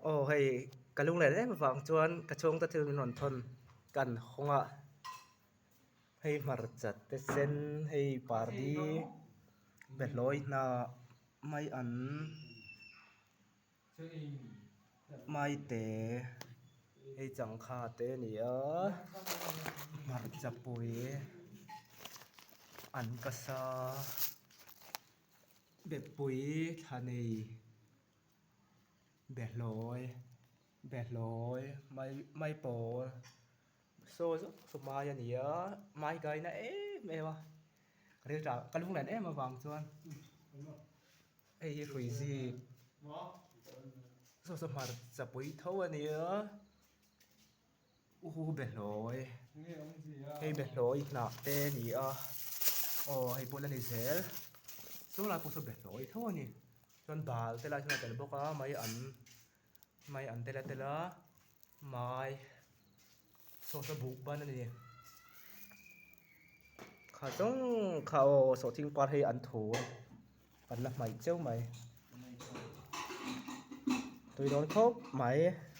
Aw hei ka lunglen em avang chuan ka chhungte thil min rawn thawn kan hawng a hei hmarcha te sen hei pardi behlawi hnah mai an maite hei changkha te a ni a hmarcha pui an ka sa bepui thla nei. Behlawi behlawi mai mai pawl saw zawk saw mai a ni a mai kaina em em a rilṭah ka lunglen em avang chuan hei hi hrui zip saw saw hmarcha pui tho a ni a u behlawi hei behlawi hnah te a ni a aw hei pawh la ni zel saw lai pawh saw behlawi tho a ni. Chuan bal te lai chuan a tel bawk a mai an mai an tel a tel a mai saw saw buk ban a ni kha zawng kha aw sawhthing par hi an thu an la hmaih cheu mai tui dawn khawp mai.